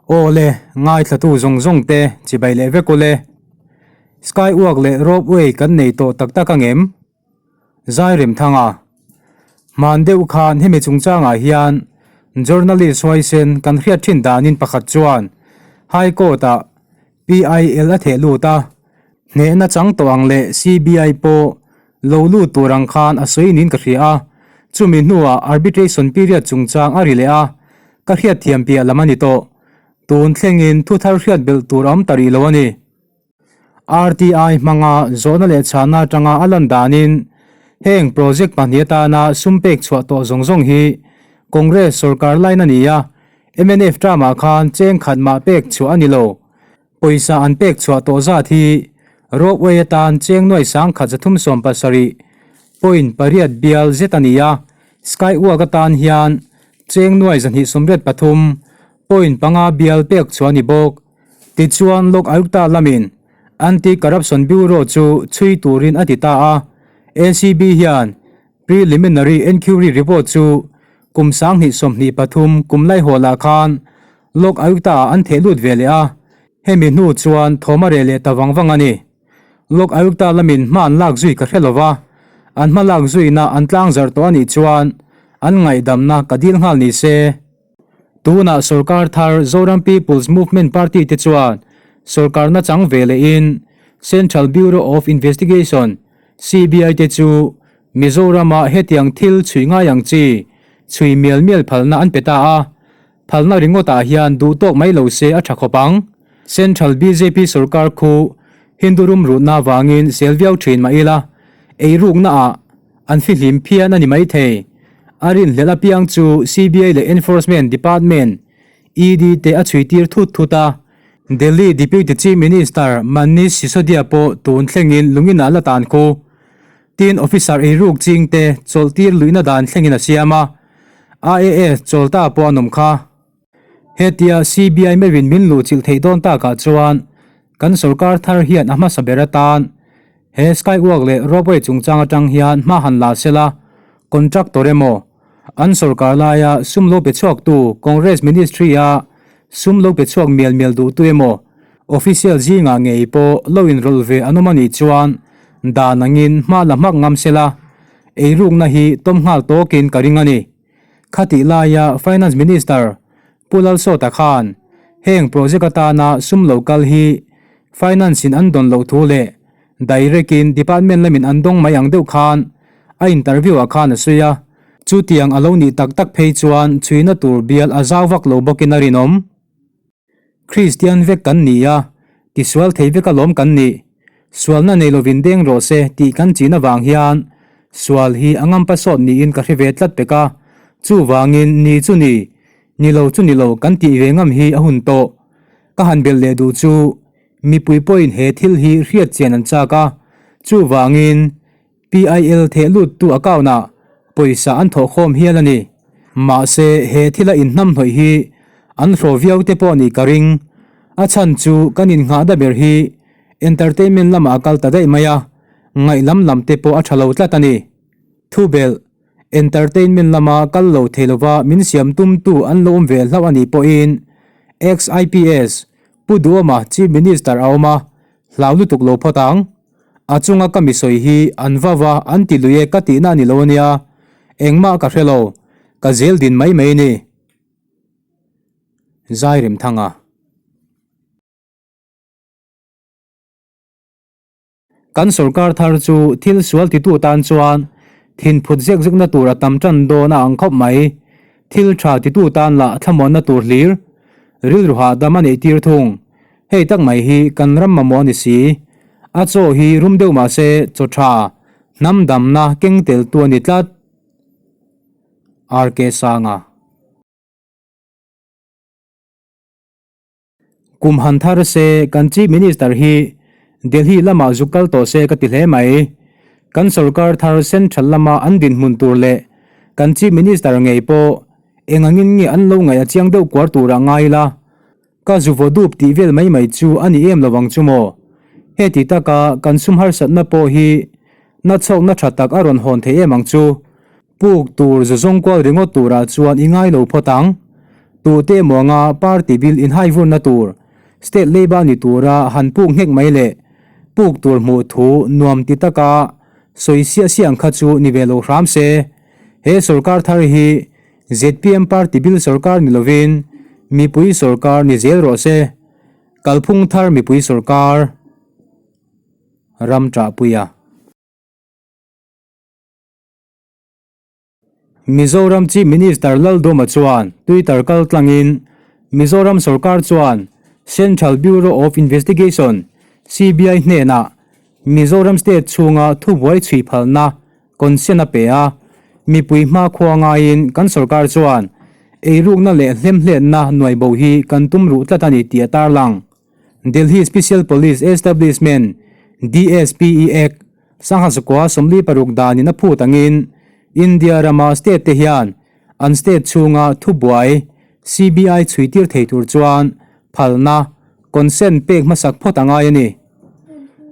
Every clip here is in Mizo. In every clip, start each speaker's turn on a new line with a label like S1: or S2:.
S1: Aw le, ngaithlatu zawng zawng te chibai leh vek ule. Skywalk leh ropeway kan nei tawh tak tak angem? Zairemthanga, Hman deuh khan hemi chungchangah hian journalist huaisen kan hriat thin danin pakhat chuan High Court-ah PIL a theh lut a, hnehna chang tawh ang leh CBI pawh lo lut tur ang khan a sawi niin ka hria a, chumi hnuah arbitration period chungchang a ri leh a, ka hriatthiam piah lam a ni tawh. Tun thlengin thu thar hriat belh tur a awm ta rih lo a ni. RTI hmanga zawhna leh chhahna atanga a lan danin heng project pahnih atana sum pek chhuah tawh zawng zawng hi Congress sorkar line a ni a, mnf term-ah khan cheng khat mah pek chhuah a ni lo. Pawisa an pek chhuah tawh zat hi ropeway atan cheng nuai 1370 point pariat bial zet a ni a, skywalk atan hian cheng nuai 283 point panga bial pek chhuah a ni bawk. Tichuan Lok Ayukta lamin Anti-Corruption Bureau chu chhui turin a ti ta a, ACB hian Preliminary Enquiry Report chu kum 2023 kum laihawlah khan Lok Ayukta-ah an theh lut ve leh a, hemi hnu chuan thawm a reh leh ta vang vang a ni. Lok Ayukta lamin hma an lak zui ka hre lova, an hma lak zuina an tlangzarh tawh a nih chuan an ngaihdamna ka dil nghal ni se. Tunah sorkar thar Zoram People's Movement Party te chuan sorkarna chang ve lehin Central Bureau of Investigation, CBI, te chu Mizorama hetiang thil chhui ngai ang chi chhui mial mial phalna an pe ta a, phalna ringawtah hian duh tawk mai lo se a tha khawp ang. Central bjp sorkar khu Hindu rumrutna avangin sel viau thin mah ila, eiruknaah An fihlim phian a ni maithei. A rinhlelh apiang chu CBI leh Enforcement Department, ED, te a chhuitir thut thut a. Delhi Deputy Chief Minister Manish Sisodia pawh tun thlengin lungin ah la tan khu. Tin, officer eiruk ching te chawlhtir luihna dan thlengin a siam a. IAS chawlta pawh an awm kha. Hetia CBI meuhin min luhchilh theih dawn takah chuan kan sorkar thar hian a hmasa ber atan he skywalk leh ropeway chungchang atang hian hma han la sela, contractor emaw an sorkar laia sum lo pe chhuaktu Congress ministry-a sum lo pe chhuak mial mial duhtu emaw official zingah ngei pawh lo inrawlh ve an awm a nih chuan dan angin hma la hmak ngam sela, eirukna hi tawm nghal tawkin ka ring a ni. Khatih laia Finance Minister Pu Lalsawta khan heng project atana sum lo kal hi Finance in an dawn loh thu leh direct in department lamin an dawng mai ang deuh khan a interview ah khan a sawi a, chutiang a lo nih tak tak phei chuan chhuina tur bial a zau vak lo bawkin a rinawm. Kristian vek kan ni a, tisual thei vek alawm kan nih. Sualna nei lovin deng rawh se tih kan chin avang hian sual hi a ngampa sawt niin ka hre ve tlat pek a, chuvangin ni chu ni, ni lo chu ni lo kan tih ve ngam hi a hun tawh. Ka han belh leh duh chu mipui pawhin he thil hi hriat chian an chak a, chuvangin PIL theh luttu account-ah pawisa an thawhkhawm hial a ni. Mahse, he thila inhnamhnawih hi an hraw viau te pawh nih ka ring. A chhan chu kan innghahna ber hi entertainment lamah a kal ta daih mai a, ngaih lam lam te pawh a tha lo tlat a ni. Thubelh, entertainment lama kal lo thei lova min siam tumtu an lo awm ve hlauh a nih pawhin ex-IPS Pu Duhoma Chief Minister a awm a, hlau lutuk lo phawt ang. A chunga ka mi sawi hi an va va an ti lui e ka tihna a ni lo ania, engmah ka hre lo, ka zel din mai mai ni. Zairemthanga. Kan sorkar thar chu thil sual titu tan chuan thinphut zek zekna tur a tam tan dawn a ang khawp mai. Thil tha titu tan lah thlamuanna tur hlir rilru hahdam a neih tir thung. Hei tak mai hi kan ram mamawh a ni si. A chaw hi rum deuh mah se chaw tha, hnam damna keng tel tu a ni tlat. RK Sanga. Kum han thar se kan Chief Minister hi Delhi lamah zuk kal tawh se ka ti hle mai. Kan sorkar thar Central lama an dinhmun tur leh kan Chief Minister ngei pawh eng angin nge an lo ngaih a chiang deuh kuar turah ngai ila. Ka zu vaw dup tih vel mai mai chu a ni em lovang chu maw? Heti taka kan sum harsatna pawh hi na chhawkna tha tak a rawn hawn thei em ang chu. Puk tur zu zawng kual ringawt turah chuan i ngai lo phawt ang. Tute emaw anga party bil inhaivurna tur state leiba ni tura han puk nghek mai leh puk tur hmuh thu nuam ti taka sawi siah siah ang kha chu ni ve lo hram se. He sorkar thar hi zpm party bil sorkar ni lovin mipui sorkar ni zel rawh se. Kalphung thar mipui sorkar ram ṭahpuia. Mizoram Chief Minister Laldawma chuan Twitter kal tlangin Mizoram sorkar chuan Central Bureau of Investigation, CBI, hnenah Mizoram state chhunga thubuai chhui phalna consent a pe a, mipui hmakhua ngaiin kan sorkar chuan eirukna leh hlemhletna nuaibo hi kan tum ruh tlat a ni tih a tarlang. Delhi Special Police Establishment, DSPE, Act, Sangha Sakua 46 danin a phut angin India rama state te hian an state chhunga thubuai CBI chhuitir thei tur chuan phalna, consent, pek hmasak phawt a ngai a ni.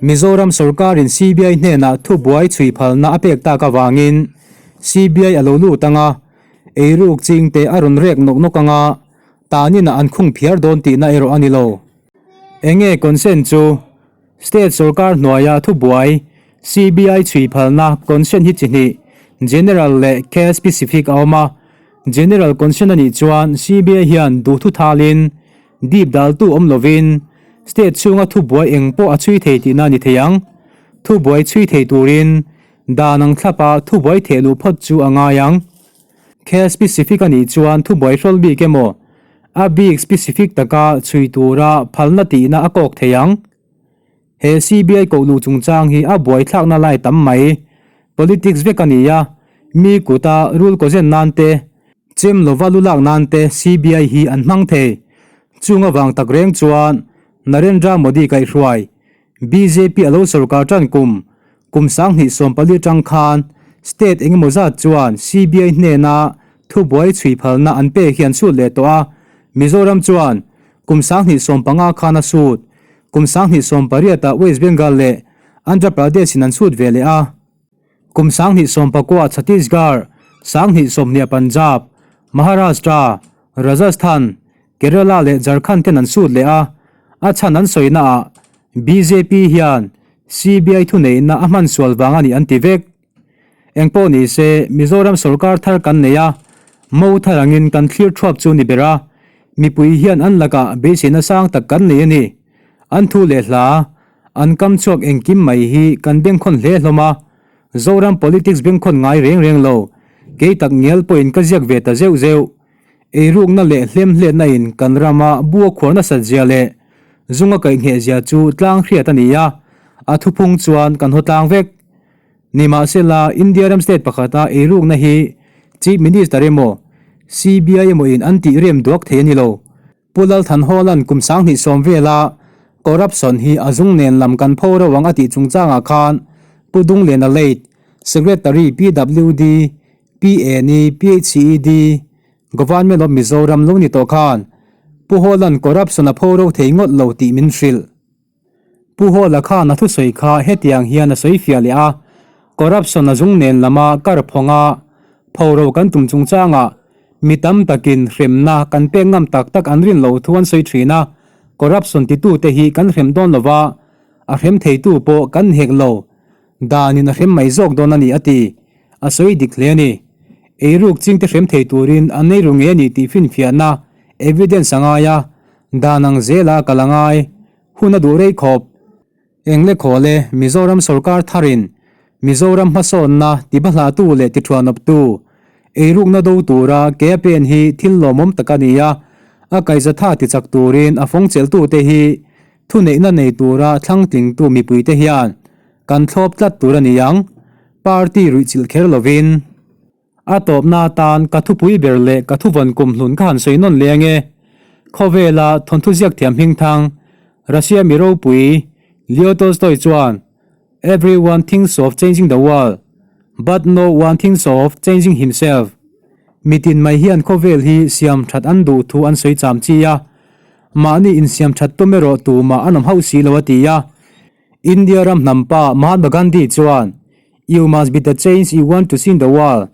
S1: Mizoram sorkarin CBI hnenah thubuai chhui phalna a pek tak avangin CBI a lo lut anga eiruk chingte a rawn rek nawk nawk anga tanin ah an khung phiar dawn tihna erawh a ni lo. Enge consent chu? State sorkar hnuaia thubuai CBI chhui phalna consent hi chi hnih, General leh Case Specific a awm a. General consent a nih chuan CBI hian duhthu thalin, dip daltu awm lovin, state chhunga thubuai eng pawh a chhui thei tihna a ni thei ang. Thubuai chhui thei turin dan ang thlapa thubuai theh luh phawt chu a ngai ang. Case specific a nih chuan thubuai hrawl bik emaw, a bik specific taka chhui tura phalna tihna a kawk thei ang. He CBI koh luh chungchang hi a buaithlakna lai tam mai. Politics vek a ni a, mi kuta rul kawzen nan te, chem lova lu lak nan te CBI hi an hmang thei. Chung avang tak reng chuan Narendra Modi kaihhruai Bjp a lo sorkar tan kum kum 2014 atang khan state engemaw zat chuan CBI hnena thubuai chhui phalna an pek hi an sut leh tawh a, Mizoram chuan kum 2015 khan a sut, kum 2018 ah West Bengal leh Andhra Pradesh in an sut ve leh a. Kum 2019 Chhattisgarh, 2020 Punjab, Maharashtra, Rajasthan, Kerala leh Jharkhand ten an sut leh a, a chhan an sawina ah bjp hian CBI thuneihna a hman sual vang a ni an ti vek. Engpawh ni se Mizoram sorkar thar kan nei a, mo thar angin kan thlir thuap chu ni ber a, mipui hian an lakah beiseina sang tak kan nei a ni. An thu leh hla, an kam chhuak engkim mai hi kan bengkhawn hle hlawm a, Zoram politics bengkhawn ngai reng reng lo, kei tak ngial pawhin ka ziak ve ta zeuh zeuh. Eirukna leh hlemhletna in kan rama bu a khuar nasat zia leh zung a kaihngheh zia chu tlang hriat a ni a, a thuphung chuan kan haw tlang vek. Nimahsela, India ram state pakhata eirukna hi Chief Minister emaw, CBI emaw in an tih rem duak thei a ni lo. Pu Lalthanhawla'n kum 2010 vela corruption hi a zung nen lam kan pho reuh ang a tih chungchangah khan Pu Dunglena Late, Secretary PWD, PNE, PHCED, Government of Mizoram lo ni tawh khan Pu Hawla'n corruption a pho ro thei ngawt lo tih min hrilh. Pu Hawla khan a thusawi kha hetiang hian a sawi fiah leh a, Corruption a zung nen lama kar phawnga pho ro kan tum chungchangah mi tam takin hremna kan pek ngam tak tak an rin lo thu an sawi thin a, corruption titute hi kan hrem dawn lova, a hrem theitu pawh kan hek lo. Danin a hrem mai zawk dawn a ni a ti. A sawi dik hle a ni. Eiruk chingte hrem thei turin an nei ru ngei a ni tih finfiahna, evidence, a ngai a, dan ang zela kal a ngai. Hun a duh rei khawp. Engle khawl e, Mizoram sorkar tharin Mizoram hmasawnna tibahlahtu leh tithuanawptu, eirukna do tura ke a pen hi thil lawmawm tak a ni a, a kaihzatha tichak turin a fawng chelhtute hi Thuneihna nei tura thlangtlingtu mipuite hian kan thlawp tlat tur a ni ang, party ruihchilh kher lovin. A tawpna atan ka thupui ber leh ka thuvawn kum hlun ka han sawi nawn leh ange. Khawvela thawnthu ziak thiam hmingthang, Russia mi ropui Leo Tolstoy chuan, Everyone thinks of changing the world, but no one thinks of changing himself. Mitin mai hian khawvel hi siam that an duh thu an sawi cham chi a, mahni insiam that tum erawh tumah an awm hauh si lo a ti a. India ram hnampa Mahatma Gandhi chuan, You must be the change you want to see in the world,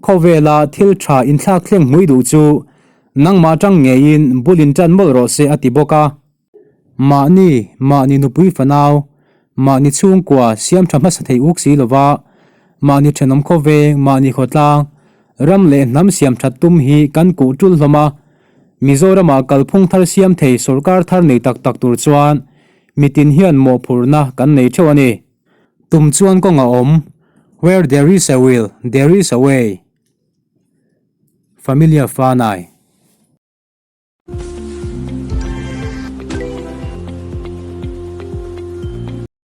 S1: Khawvela thil tha inthlak thleng hmui duh chu. Nangmah atang ngeiin bul in tan mawlh rawh se a ti bawk a. Mahni, mahni nupui fanau, mahni chhungkua siam tha hmasa thei uk si lova, mahni thenawm khawveng, mahni khawtlang, ram leh hnam siam that tum hi kan kuh tul hlawm a. Mizoramah kalphung thar siam thei sorkar thar nei tak tak tur chuan mitin hian mawhphurhna kan nei theuh a ni. Tum chuan kawng a awm, Where there is a will, there is a way. Familia Fanai.